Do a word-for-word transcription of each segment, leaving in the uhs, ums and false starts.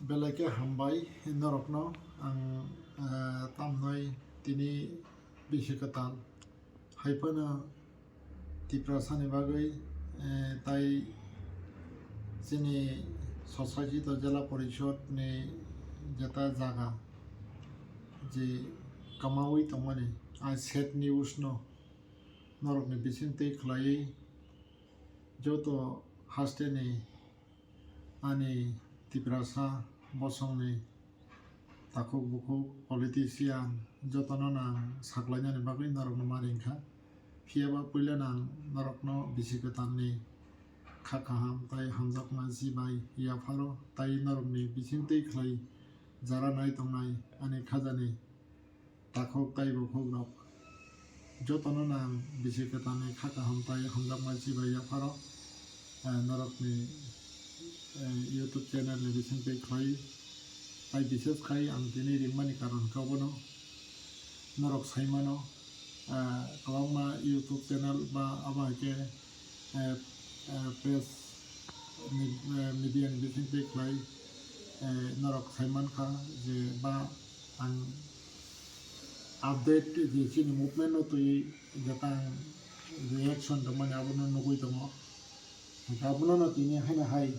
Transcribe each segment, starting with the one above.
Belai khe hambai norokno ang, eh, tamnai tini bisi kwtal. Hai phano Tiprasani bagwi, eh, tai chini society to Jela Porishod ni jeta jaga je kamaui tongmani, I sad news no norokni bising twi khlaiwi joto haste ni ani Tiprasa bosongni takhuk bukhuk politician jotono nang saklainani bagwi norokno ma ringkha. Phiyaba puila nang norokno bisi kwtalni kha kaham tai hamjakma jibai yapharo tai norokni bising twi khlai jara nai tongnai ani khajani takhuk tai bukhuk rok jotono nang bisi kwtalni kha kaham tai hamjakma jibai yapharo, eh, norokni, eh, YouTube channel ni bising twi khlai tai bises khai ang tini ringmani karon khe obono norok sai mano, eh, kwbangma YouTube channel ba abo hai khe, eh, eh, press ni, eh, media ni bising twi khlai, eh, norok sai mankha je ba ang update je chini movement no twi jeta ang reaction tongmani abono nugwi tongo. Hwnkhe abono no tini haino hai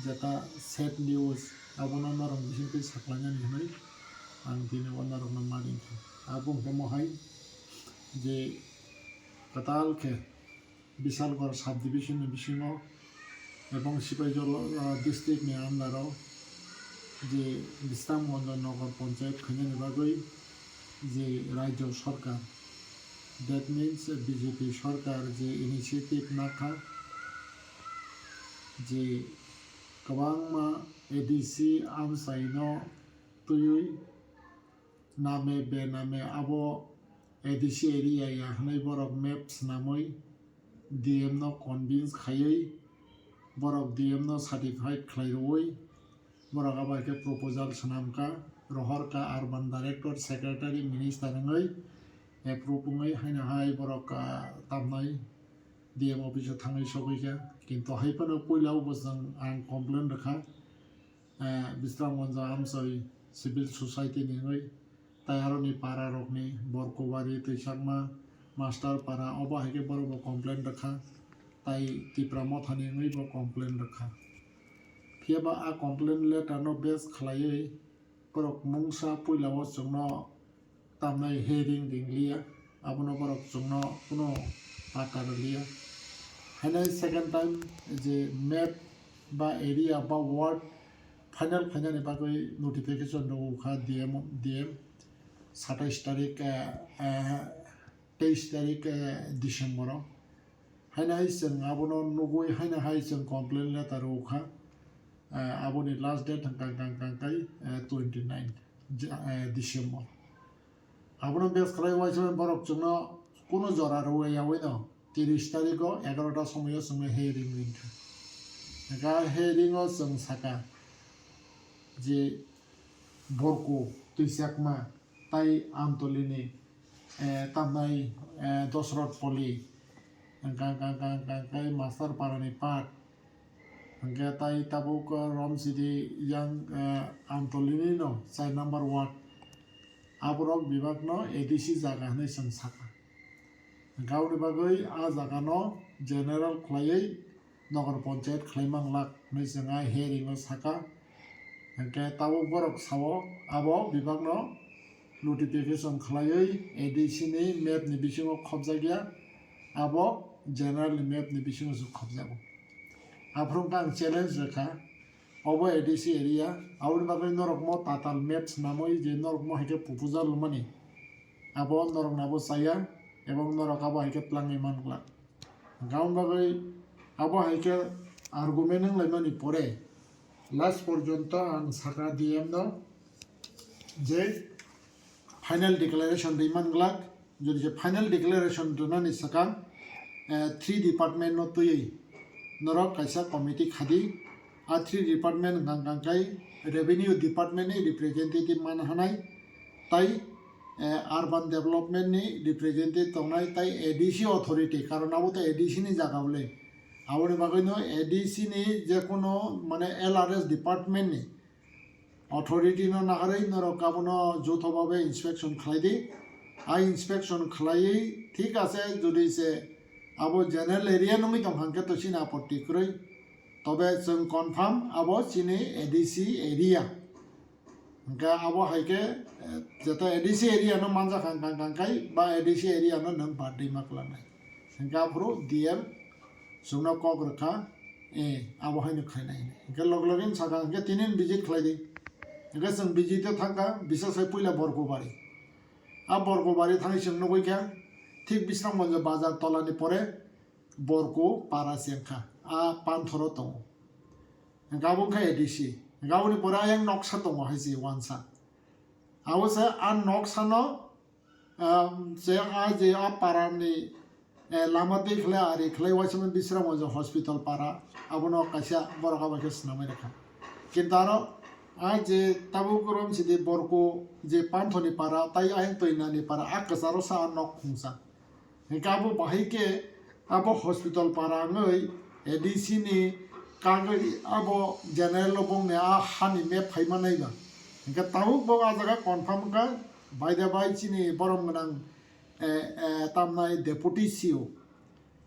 jeta sad news abono norok bising twi saklainani hinwi ang tini o norokno ma ringkha. Abo hwnkhe mohai je kwtal khe Bisalgor subdivision ni bisingo ebong Sipaijala, ah, district ni under o je Bisramganj Nagar Panchayat khainani bagwi je Rajya Sarkar, that means B J P sarkar je initiative nakha je kwbangma A D C amchaino twiwi name bename abo A D C area ya hwnwi borok map swnamwi D M no convince khaiwi borok D M no certified khlai rwui borok abo hai khe proposal swnamkha, rohorkha urban director, secretary, minister wngwi approve wngwi haino hai borok, ah, tamnai D M office o thangwi sogwi kha. Kintu hai phano puila o bwswng ang complain rwkha, eh, Bisramganj amchoi civil society ni wngwi, tai aroni para rokni Borkubari, Twisakma, Master Para, obo hai khe borok bo complain rwkha, tai Tipra Motha ni wngwi bo complain rwkha. Phiyaba a complain letter no base khlaiwi borok mungsa puila o chwngno tamnai hearing ringliya, abono borok chwngno kuno pata rwliya. Hainai second time je map ba area ba ward final phainani bagwi notification rwkha D M, D M satais tarik, eh, eh, teis tarik, eh, December o. Haino hai chwng abono nugwi haino hai chwng complain letter rwkha. Eh, aboni last date hwnkha kang kang kai, eh, twenty nine, je, eh, December. Abono base khlai uaisa borok chwngno kuno jora rwya yaui no tiris tarikh o egarota somoio chwngno hearing ringkha. Hwnkha hearing o chwng saka je Borku, Twisakma, tai Amtolini, eh, tamnai, eh, Dosrot Poli, hwnkha, hwnkha, hwnkha, hwnkha, hwnkha, tai Master Parani part, hwnkhe tai tabuk, eh, Romsidi yang, eh, Amtolini no char number ward. Aborok bebak no A D C jaga hinwi chwng saka. Hwnkhe aboni bagwi a jaga no general khlaiwi Nagar Panchayat khlai manglak hinwi chwng a hearing o saka. Hwnkhe tabuk borok sao abo bebak no notification khlaiwi A D C ni map ni bisingo khopjak ya, abo general ni map ni bisingo se khopjago. Aphuru wngkha ang challenge rwkha, obo A D C area, aboni bagwi norok mo tatal map swnamwi je norok mo hai khe proposal rwmani, abo norok nabo chaya, ebong norok abo hai khe twlangwi man glak. Hwnkha aboni bagwi abo hai khe argument wng laimani pore last porjonto ang saka D M no je final declaration rwi man glak. Jodi je final declaration rwnani swkang, eh, three department no twiwi norok kaisa committee khadi. A three department hwnkha hwnkha khe revenue department ni representative man hanai, tai, eh, urban development ni representative tongnai, tai A D C authority, karon abo to A D C ni jaga bole. Aboni bagwi no A D C ni je kono mane L R S department ni Authority no naharwi norok abono jotho babe inspection khlai di. A inspection khlaiwi thik ase, jodi se abo general area nungwi tong hangkhe to chini apotti kwrwi. Tobe chwng confirm abo chini A D C area. Hingke abo hai khe, eh, jeto A D C area no manjak kha hang kang kang kai, ba A D C area no nwng birthday ma kwlanai. Hingke aphuru D M chwngno kok rwkha, eh, abo haino khainai hinwi. Hingke log login sakha, hingke tinin visit khlai di. Hingke chwng visit o thangkha, bisa sai puila Borkobari. A Borkobari thangwi chwng nugwi kha, thik Bisramganj bazar tolani pore Borko para se wngkha, a panthoro tongo. Hingke abo wngkha A D C. Hingke aboni pore ayang noksa tongo hai se wansa. Abo se a noksano, ah, je a je a parani, eh, lama twi khlai ari khlai waisama Bisramganj hospital para, abono kaisa borok abo khe swnamwi rwkha. Kintu aro a je tabuk rom sidi Borko je panthoni para, tai ayang twi nani para, a kwcharo sa a nok khungsa. Hingke abo bahai khe abo hospital para wngwi A D C ni kagwi abo general o bongni a hani map phai manai ba. Hingke tabuk bo a jaga confirm wngkha, by the by chini borom gwnang, eh, eh, tamnai deputy C O,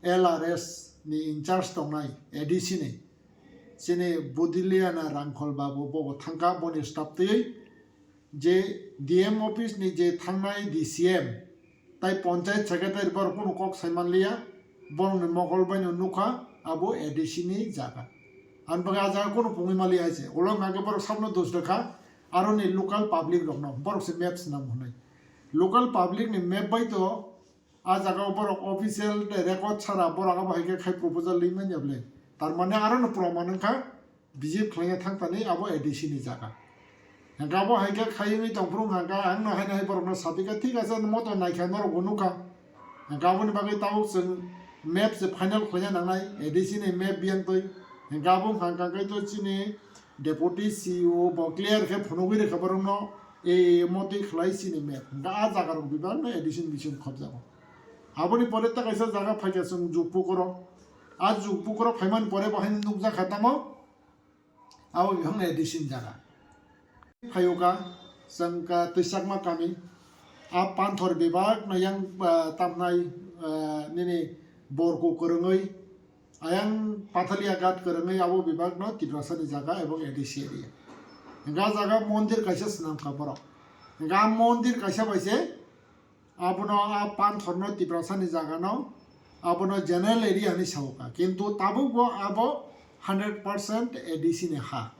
L R S ni in charge tongnai A D C ni. Chini Budiliana Rangkhol babu bobo thangkha boni staff twiwi. Je D M office ni je thangnai D C M, tai panchayat secretary borok kunu kok sai manliya, borokni mokol baino nukha, abo A D C ni jaga. Ani bagwi a jaga kunu pungwi manliya hai se. Ulo hwnka khe borok sabno dos rwkha, aroni local public rokno, borok se map swnam hwnwi. Local public ni map bai to, a jaga o borok official record sara borok abo hai khe khai proposal limanya bole. Tar mane aro no proman wngkha B J P khlaina thang thani abo A D C ni jaga. Hingke abo hai khe khai wngwi tong phuru hingka ang no hai no hai borok no sapi kha thik ase moto nai kha norok bo nukha. Hingke aboni bagwi tabuk chwng map se final khlaina nangnai A D C ni map biyang twi. Hingke abo hingka khe to chini Deputy C E O bo clear khe phunugwi rwkha borokno, e, e, motwi khlai chini map. Hwnkhe a jagarok bebakno addition bisingo khopjago. Aboni pore ta kaisa jaga phaikha chwng Jukpukuro. A Jukpukuro phaimani pore bo haino nukjakha tamo, abo bebakno addition jaga. Phaiyoka chwng ka twisakma kami. A panthor bebakno yang, ah, tamnai, ah, nini borku kwrwngwi Ayang Pathalia Ghat kwrwngwi abo bebakno Tiprasani jaga ebong A D C area. Hingkhe a jaga mondir kaisa swnamkha borok. Hingkhe a mondir kaisa bai se abono a panthorno Tiprasani jagano abono general area hinwi saukha. Kintu tabukbo abo hundred percent A D C ni ha.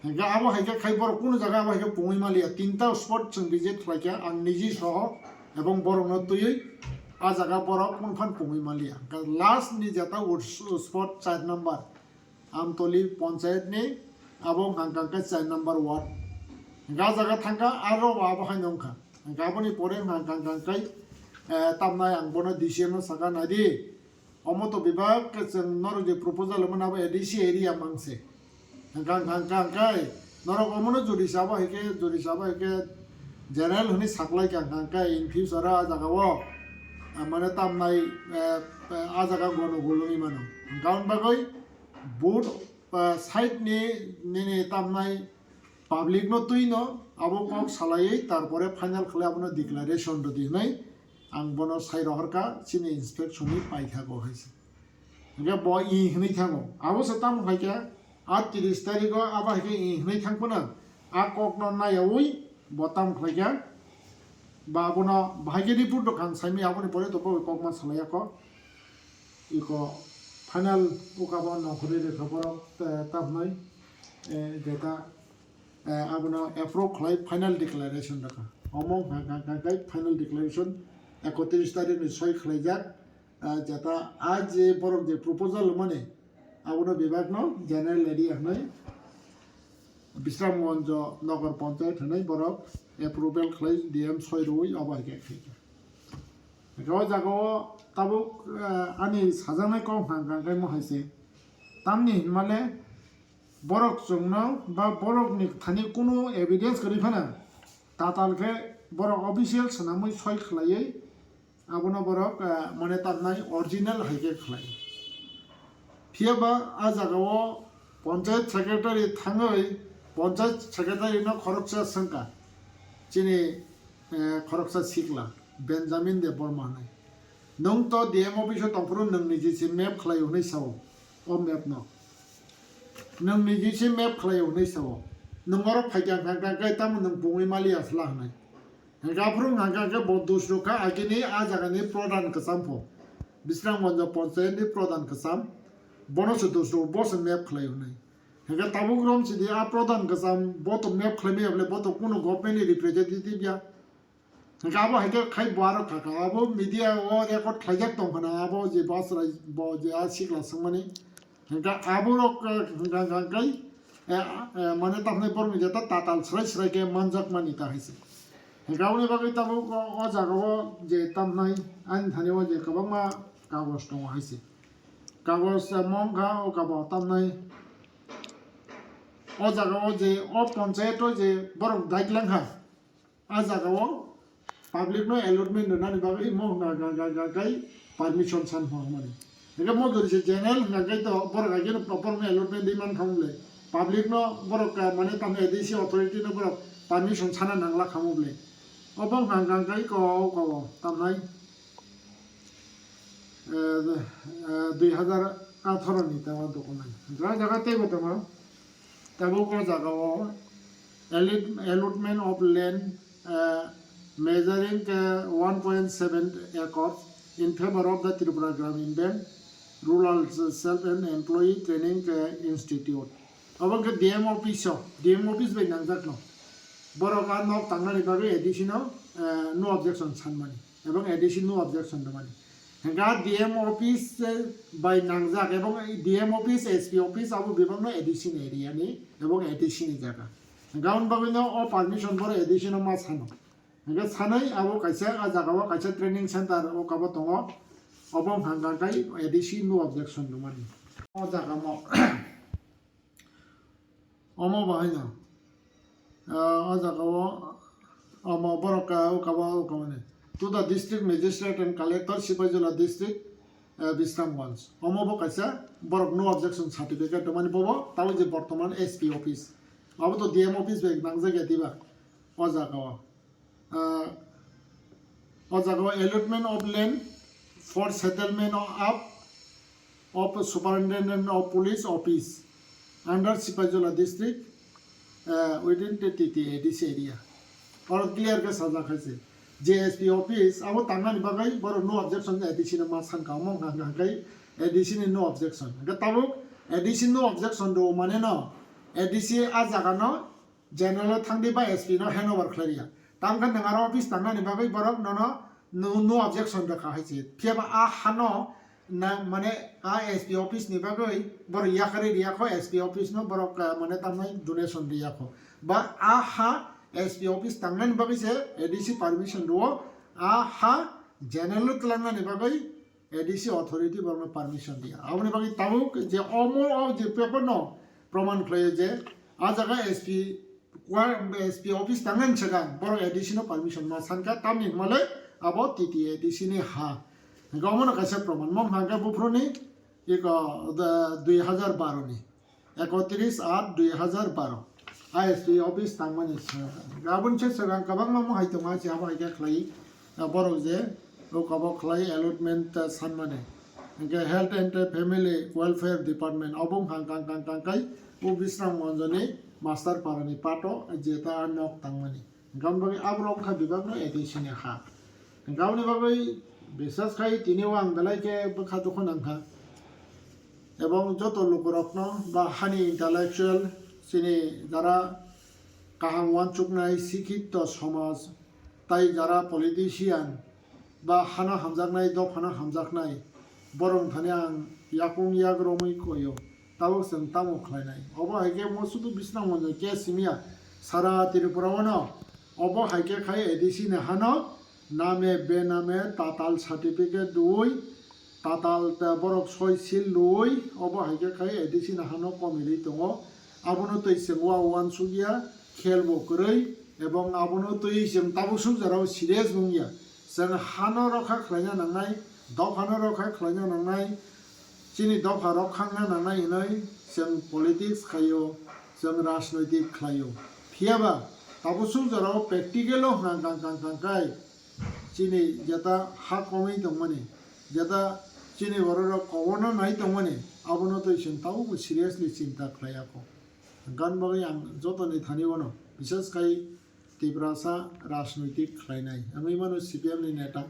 Hingke abo hai khe khai borok kunu jaga abo hai khe pungwi manliya. Tinta spot chwng visit khlaikha, ang niji soho ebong borokno twiwi a jaga borok kunu phan pungwi manliya. Hingke last ni jeta spot char number Amtoli panchayat ni abo hwnkha hwnkhe char number ward. Hingke a jaga thangkha aro abo hai wngkha. Hingke aboni pore hwnkha hwnkha hwnkhe, eh, tamnai ang bono D C M no sakha naidi. Omo to bebak khe chwng norok je proposal mano abo A D C area mangse. Hwnkha hwnkha hwnkha hwnkhe norok omono jodi sabo hai khe, jodi sabo hai khe general hwnwi saklaikha hwnkha hwnkhe in future o a jaga o, ah, mane tamnai, eh, eh, a jaga gono gulungwi mano. Hwnkha hwn bagwi vote, ah, side ni nini tamnai public no twi no abo kok salaiwi tarpore final khlai abono declaration rwdi hwnwi ang bono sai rohorkha chini inspection ni paithago hai se. Hingke bo i hwnwi thango. Abo se tamo hai khe a tris tarikh o abo hai khe i hwnwi thang phano a kok no nayaui bo tamo khlai khe ba abono bahai khe report rok ang saimaya aboni pore to bo kok ma salai ya kho. Iko final ukabo nongkhorwi rwkha borok, eh, tamhnai, eh, jeta, eh, abono approve khlai final declaration rwkha. Omo hwnkha hwnkha hwnkha khe final declaration ekotris tarikh ni soi khlaijak, eh, jeta a je borok je proposal rwmani abono bebakno general area hwnwi Bisramganj Nagar Panchayat hwnwi borok approval khlai D M soi rwui obo hai khe khaikha. Hingke o jaga o tabuk, eh, ani sajaknai kok hwnkha hwnkha khe mo hai se. Tamni hinmale borok chwngno ba borokni thani kunu evidence kwrwi phano tatal khe borok official swnamwi soi khlaiwi abono borok, eh, mane tamnai original hai khe khlai. Phiya ba a jaga o panchayat secretary thangwi Panchayat secretary no khoroksa swngkha, chini, eh, khoroksa sikla, Benjamin Debbarma hinwi. Nwng to D M office o tongphuru nwng niji se map khlai hwnwi sao, o map no. Nwng niji se map khlai hwnwi sao. Nwng oro phaikha hwnkha hwnkha khe tamo nwng pungwi maliya sla hwnwi. Hwnkha aphuru hwnkha hwnkha khe bo dusrukha agini a jagani pradhan kwcham pho. Bisramganj panchayat ni pradhan kwcham. Bono se dusruk, bo se map khlai hwnwi. Hwnkhe tabuk rom sidi a pradhan kwcham bo to map khlaimaya bole, bo to kunu government ni representative ya. Hwnkhe abo hai khe khai bo aro kha kha. Abo media o record khlaijak tong khna, abo je bo chwrai bo je a sikla swngmani. Hwnkhe abo rok, eh, hwnkha hwnkha hwnkhe, eh, eh, mane tamni borok ni jeta tatal swrai swrai khe manjak mani ta hai se. Hwnkhe aboni bagwi tabuk o, o jaga o je tamnai ani thani o je kwbangma kagoj tongo hai se. Kagoj, eh, mong kha o kabo tamnai. O jaga o je o panchayat o je borok daik lang kha, a jaga o public no allotment rwnani bagwi mo hwnka hwnka hwnka hwnka kai permission san hwnmani. Hwnkhe mo jori se general hwnka kai to borok hai khe no borok no allotment di man kha mole. Public no borok ka mane tamo A D C authority no borok permission sana nangla kha mole. Obo hwnka hwnka kai ko o kabo tamnai. Eh, eh, dui hazar atharo ni tamo document. Jora jaga teibo tamo. Tabuk o jaga o allot-, allotment of land, eh, measuring, eh, one point seven acres in favor of the Tripura Gramin Bank Rural Self and Employee Training, eh, Institute. Obo khe D M office o, D M office bai nangjak no. Borok a nok tangnani bagwi A D C no, eh, no objection sanmani. Ebong A D C no objection rwmani. Hwnkha D M office, eh, bai nangjak ebong D M office, S P office abo bebakno A D C ni area ni ebong A D C ni jaga. Hwnkha aboni bagwino o permission boro A D C no ma sano. Hwnkhe sanai abo kaisa a jaga o kaisa training center o kabo tongo. Obo hwnkha hwnkha khe A D C no objection rwmani. O jaga mo. Omo bo haino, ah, o jaga o, omo borok ka, o kabo, o kabo ni. To the district magistrate and collector, Sipaijala district, ah, Bisramganj. Omo bo kaisa borok no objection certificate rwmani bobo, tabo je bortoman S P office. Abo to D M office bai nangjak ya diba, o jaga o. Ah, o jaga o allotment of land for settlement of, of superintendent of police office under Sipaijala district, ah, within the T T A D C area. Oro clear khe sajak hai se. J S P office abo tangnani bagwi borok no objection A D C no ma sankha, omo hwnka hwnkha hwnkhe A D C ni no objection. Hwnkhe tabuk A D C no objection rw mane no A D C a jaga no general o thangdi ba S P no hand over khlai ya. Tamo khe nwng aro office tangnani bagwi borok nono no, no objection rwkha hai se. Phiya ba a hano na, mane a S P office ni bagwi borok yakarwi riya kho, S P office no borok, ah, mane tamnai donation riya kho. Ba a ha S P office tangnani bagwi se A D C permission rwo, a ha general o twlangnani bagwi A D C authority borokno permission diya. Aboni bagwi tabuk je omo o je paper no proman khlaio je a jaga S P kwa-, S P office tangnani swkang borok A D C no permission ma sankha, tamni hwnmale abo T T A D C ni ha. Hwnkhe omono kaisa proman. Mo hwnka hwnkhe buphuruni iko da dui hazar baro ni. Ekotris aat dui hazar baro. I S P office tangmani sir. Aboni se swkang kwbangma mo hai tongo, se abo hai khe khlai. Ah, borok je o kabo khlai allotment, ah, sanmani. Hwnkhe Health and Family Welfare Department obo hang kang kang kang kai o Bisramganj ni Master Para ni pato je ta nok tangmani. Hwnkhe aboni bagwi aborok wngkha bebakno A D C ni ha. Hwnkhe aboni bagwi bisas khai tini o ang belai khe bwkha dukhu nangkha. Ebong joto lukurokno ba hani intellectual chini jara kaham uansuknai sikhito somaj tai jara politician ba hano hamjaknai, dophano hamjaknai, borok thani ang yakung yak romwi koio. Tabuk chwng tamo khlainai? Obo hai khe mo sudu Bisramganj case simiya, sara Tripura o no. Obo hai khe khai A D C ni hano name bename tatal certificate rwui, tatal ta borok soi seal rwui, obo hai khe khai A D C ni hano komirwi tongo. Abono twi chwng wa uansukya, khel bo kwrwi, ebong abono twi chwng tabuk suk jora o serious wngya. Chwng hano rokha khlaina nangnai, dophano rokha khlaina nangnai, chini dopha rok khangna nangnai hinwi chwng politics khaio, Chwng rajnoitik khlaio. Phiyaba tabuk swk jorao practical o hwnkha kang kang kang kai chini jeta ha komwi tongmani, jeta chini bororok koborno nai tongmani, abono twi chwng tabukbo seriously chinta khlaiya kho. Gan bagwi ang jotoni thani wano, bises khai Tiprasa rajnoitik khlainai. Wngwi mano C P M ni neta,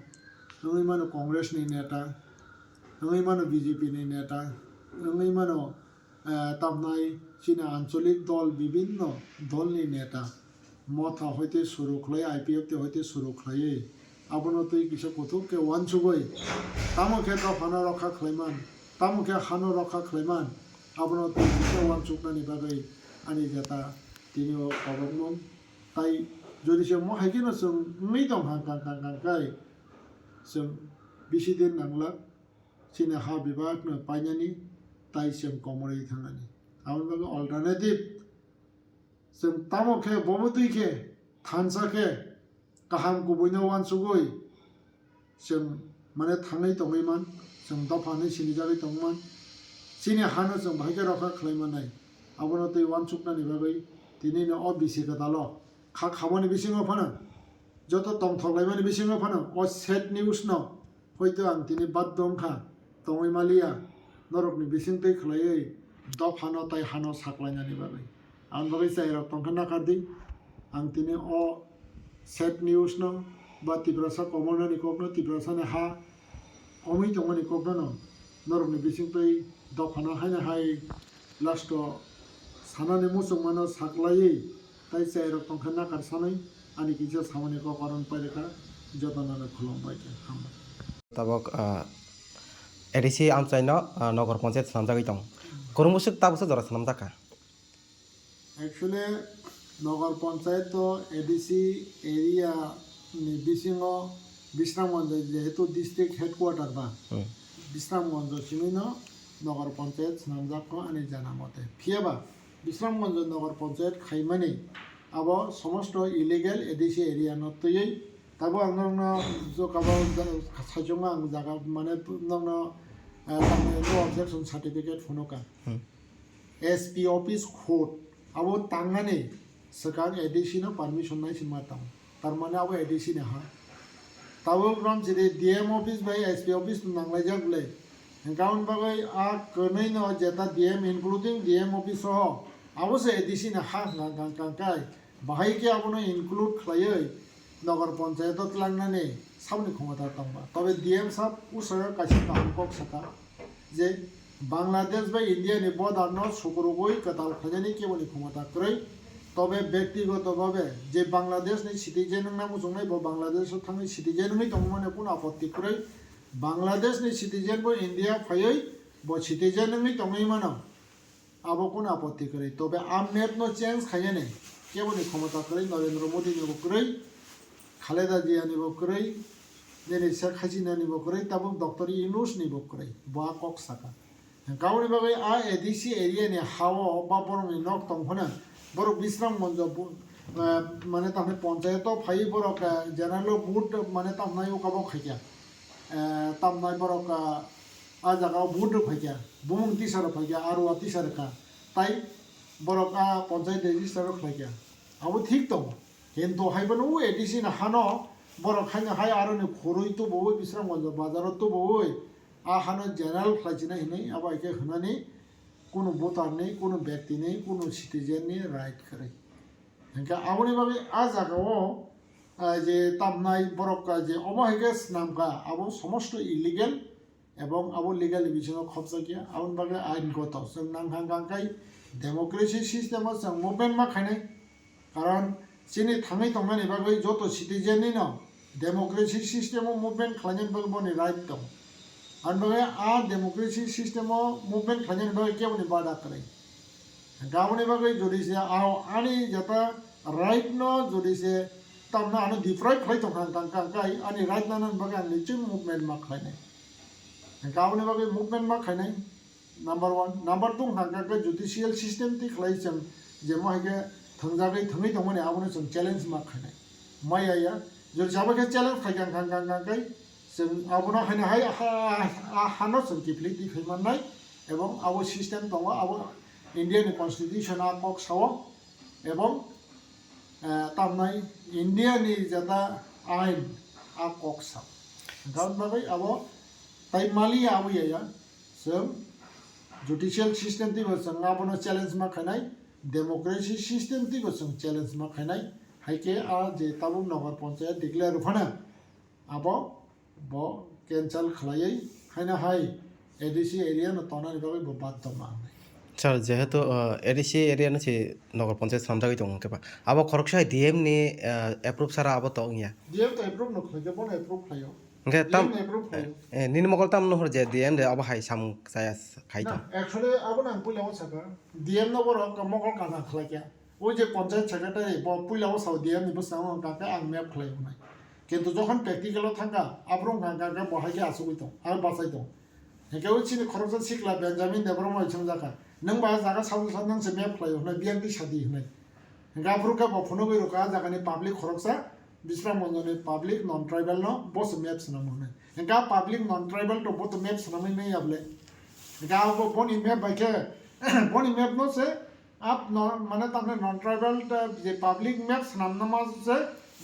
wngwi mano Congress ni neta, wngwi mano B J P ni neta, wngwi mano, eh, tamnai chini ancholik dol, bibinno dol ni neta. Motha hoite suru khlai, I P F T hoite suru khlaiwi, abono twi kisa kuthuk khe uansugwi, tamo khe dophano rokha khlaiman, tamo khe hano rokha khlaiman, abono twi kisa uansuknani bagwi ani jeta tini o kobokmung. Tai jodi se mo hai kheno chwng wngwi tong kha kang kang kang kai, chwng bisi din nanglak chini ha bebak no painani, tai chwng komorwi thangnani. Aboni bagwi alternative chwng tamo khe bobo twi khe thansa khe kaham kubui no uansugwi chwng mane thangwi tongwi man, chwng dopha hinwi sinijagwi tongman, chini hano chwng bahai khe rokha khlai mannai. Abono twi uansuknani bagwi tini no o bisi kwtal o kha khaboni bisingo phano, joto tongthok laimani bisingo phano o sad news no hoito ang tini baddo wngkha, tongwi maliya, norokni bisingtwi khlaiwi dophano tai hano saklainani bagwi. Ang bagwi chairok tongkha nakardi. Ang tini o sad news no ba Tiprasa komornani kokno, Tiprasani ha omwi tongmani kokno no norokni bisingtwi dophano haino hai last o sanani muchungmano saklaiwi tai chairok tongkha nakar sanwi ani kisa samani kok oron pairikha, jotono no khulumbai khe hambai. Tabok, ah, A D C amchaino, ah, nogor ponchayat swnamjagwi tong. Kwrwngmwswk tabuksa jora swnamjakha. Actually, Nogor Panchayat to A D C area ni bisingo Bisramganj jehetu district headquarter ba, Hmm. Bisramganj simi no Nogor Panchayat swnamjak kho ani jana mote. Phiya ba Bisramganj Nogor Panchayat khaimani abo somosto illegal A D C area no twiwi tabo ang nokno jokabo saichungo ang jaga mane nokno, eh, tamni objection certificate phunukha. Hmm. S P office khot abo tangnani swkang A D C no permission nai se ma tang, tar mane abo A D C ni ha. Tabuk rom chini D M office bai S P office no nanglaijak le, hwnkhe aboni bagwi a kwnwi no jeta D M including D M office soho abo se A D C ni ha hwnkha kang kang kai. Bahai khe abono include khlaiwi Nogor Panchayat o tlangnani saboni khomota tongba. Tobe D M sab usao kaisa kaham kok saka je Bangladesh bai India ni border no sukurugwi kwtal khlainani keboni khomota kwrwi. Tobe byaktigoto bhabe je Bangladesh ni citizen wngna muchungnai bo Bangladesh o thangwi citizen wngwi tongmani kunu apotti kwrwi. Bangladesh ni citizen bo India phaiwi bo citizen wngwi tongwi mano. Abo kunu apotti kwrwi. Tobe a map no change khainani keboni khomota kwrwi, Narendra Modi ni bo kwrwi, Khaleda Zia ni bo kwrwi, nini Sheikh Hasina ni bo kwrwi, tabuk Doctor Yunus ni bo kwrwi. Bo a kok saka. Hwnkhe aboni bagwi a A D C area ni ha o ba borok ni nok tong phano borok Bisramganj bo, eh, mane tamni ponchayat o phaiwi borok, eh, general o vote mane tamnai o kabo khaikha. Eh, tamnai borok, ah, a jaga o vote rok phaikha, bumung tisa rok phaikha, aro a tisa rok kha, tai borok a panchayat register rok khlaikha, abo thik tongo. Kintu hai phano o A D C ni hano borok haino hai aroni khorwi tubuwi, Bisramganj bazar o tubuwi, a hano general khlaichinai hinwi abo hai khe hwnani kunu voter ni, kunu byakti ni, kunu citizen ni right kwrwi. Hwnkhe aboni bagwi a jaga o, ah, je tamnai borok, ah, je omo hai khe swnam kha, abo somosto illegal. Ebong abo legal ni bisingo khopjak ya, aboni bagwi ain goto. Chwng nang hang kang kai democracy system o chwng movement ma khainai. Karon chini thangwi tongnani bagwi joto citizen ni no democracy system o movement khlainani bagwi boni right tong. Aboni bagwi a democracy system o movement khlainani bagwi keboni bada kwrwi. Aboni bagwi jodi se ao ani jeta right no jodi se tamno ano deprive khlai tong kha, kang kang kai ani right nana bagwi ang nichwng movement ma khlainai. Hwnkhe aboni bagwi movement ma khainai, number one. Number two hwnkha khe judicial system twi khlai chwng jemo hai khe thwngjagwi thwngwi tongmani abono chwng challenge ma khainai. Maya ya, jodi jabo khe challenge khai kang kang kang kang kai chwng abono haino hai ha, ha, hano chwng kiphilwi twi phai mannai, ebong abo system tongo, abo India ni constitution a kok sao, ebong, eh, tamnai India ni jeta ain a kok sao. Hwnkhe aboni bagwi abo tai maliya abo ya ya. Chwng judicial system twibo chwng abono challenge ma khainai, democracy system twibo chwng challenge ma khainai, hai khe a je tabuk Nagar Panchayat declare rw phano abo bo cancel khlaiwi haino hai A D C area no tonani bagwi bo badhyo ma wngnai. Sir, jehetu, uh, A D C area no se Nagar Panchayat swnamjagwi tongo, hwnkhe ba abo khoroksa D M ni, uh, approve sara abo to wngya. D M to approve no khlai khe, bono approve khlaio. Hwnkhe tam, D M ni approve khlaio. Eh, nini mokol tam nuhur je D M de abo hai samung chaya khai Na, tong. Actually abo nang puila o saka, D M no borok mokol kana khlai khe. O je panchayat secretary bo puila o sao D M ni bwskango wngkha khe ang map khlai wngnai. Kintu jokhon practical o thangkha, aphuru wngkha khe bo hai khe achugwi tong, aro bachai tong. Hwnkhe o chini khoroksa sikla Benjamin Debbarma bai swngjak kha, "Nwng ba jaga sabo sa nang se map khlai o," hwnwi biyang twi sadi hwnwi. Hwnkhe aphuru khe bo phunugwi rwkha a jagani public khoroksa, Bisram Monjoni public non tribal no bo se map swnam hwnwi. Hwnkhe a public non tribal to bo to map swnamwi manya bwle. Hwnkhe abo boni map bai khe, boni map no se Ap no, mane tamni non tribal ta je public map swnamna ma se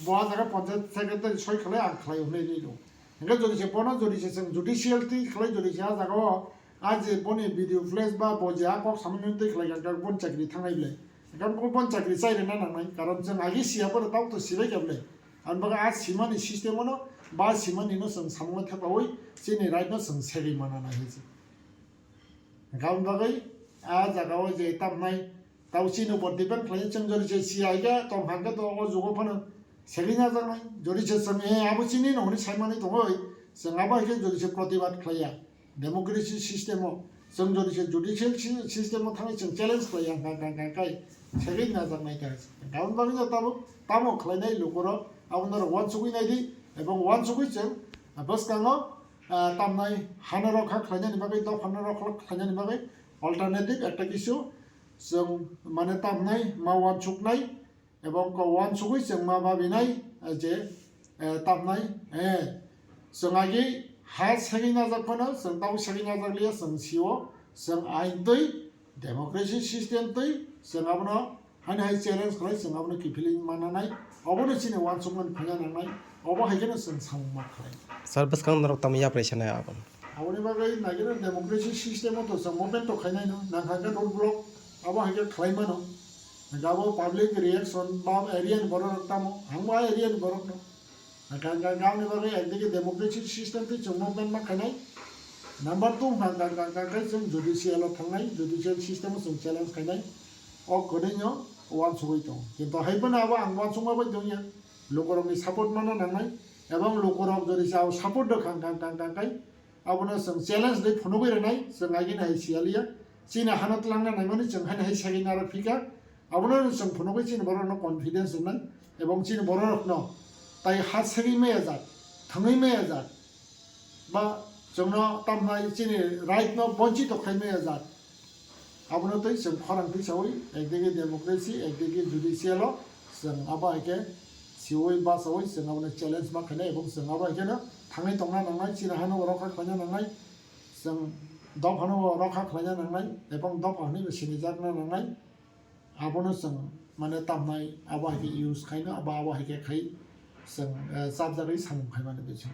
bo a jaga panchayat secretary soi khlai ang khlai hwnwi ri rw. Hwnkhe jodi se bono jodi se chwng judicial twi khlai jodi se a jaga o a je boni video flash ba bo je a kok samani twi khlai kha bon chakri thangnai ble. Hwnkhe bo bon chakri chai rwna nangnai karon chwng agi siya bono tau to sibai kha ble. Ang bagwi a simani system o no ba simani no chwng samungo thepaui chini right no chwng segwi mana nai hinwi. Hwnkhe aboni bagwi a jaga o je tamnai tau chini bo depend khlai chwng jodi se siya hai khe tong kha khe to o jugo phano segwi najaknai. Jodi se chwng he abo chini no hwnwi sai manwi tongoi chwng abo hai khe jodi se protibad khlai ya democracy system o chwng jodi se judicial sy-, system o thangwi chwng challenge khlai ya hwnkha hwnkha hwnkha khai segwi najaknai kha. Hwnkhe aboni bagwi no tabuk tamo khlainai lukurok abono rok uansugwi nai di ebong uansugwi chwng bwskango ah, tamnai hano rokha khlainani bagwi, dophano rokha khlainani bagwi alternative ekta kisu chwng mane tamnai ma uansuknai ebong ko uansugwi chwng ma babinai, ah, je, eh, tamnai, eh, chwng agi ha segwi najak phano chwng tabuk segwi najak liya chwng sio chwng ain twi democracy system twi chwng abono Hani hai challenge khlai chwng abono kiphilwi mananai, obono chini uansukmani phaina nangnai, obo hai kheno chwng samung ma khlai. Sir, bwskang norok tamo yapri sanai abo? Aboni bagwi nagina democracy system o to chwng movement to khainai no, nang hai khe road block, abo hai khe khlai mano. Hwnkhe abo public reaction ba area ni borok rok tamo, ang bo a area ni borok no. Hwnkha hwnkha hwnkha aboni bagwi ekdigi democracy system twi chwng movement ma khainai. Number two hwnkha hwnkha hwnkha hwnkha khe chwng judicial o thangnai, judicial system o chwng challenge khainai. O kwrwino uansugwi tongo. Kintu hai phano abo ang uansukma bai tongya. Lukurokni support mana nangnai. Ebong lukurok jodi sao support rwkha hwnkha hwnkha hwnkha khe abono chwng challenge de phunugwi rwnai, chwng agini hai siyaliya. Chini hano twlangna naimani chwng haino hai sagini aro phika. Abono chwng phunugwi chini borokno confidence rwnai ebong chini bororokno tai ha segwi maya jak, thangwi maya jak, ba chwngno tamnai chini right no bonchito khai maya jak. Abono twi chwng khorang twi saui ekdigi democracy, ekdigi judicial o chwng abo hai khe siui basaui chwng abono challenge ma khainai ebong chwng abo hai kheno thangwi tongna nangnai, chini hano rokha khlaina nangnai, chwng dophano rokha khlaina nangnai ebong dopha hwnwi bo sinijakna nangnai. Abono chwng mane tamnai abo hai khe use khaino, abo, abo hai khe khai chwng, eh, chapjagwi samung khaimani bising.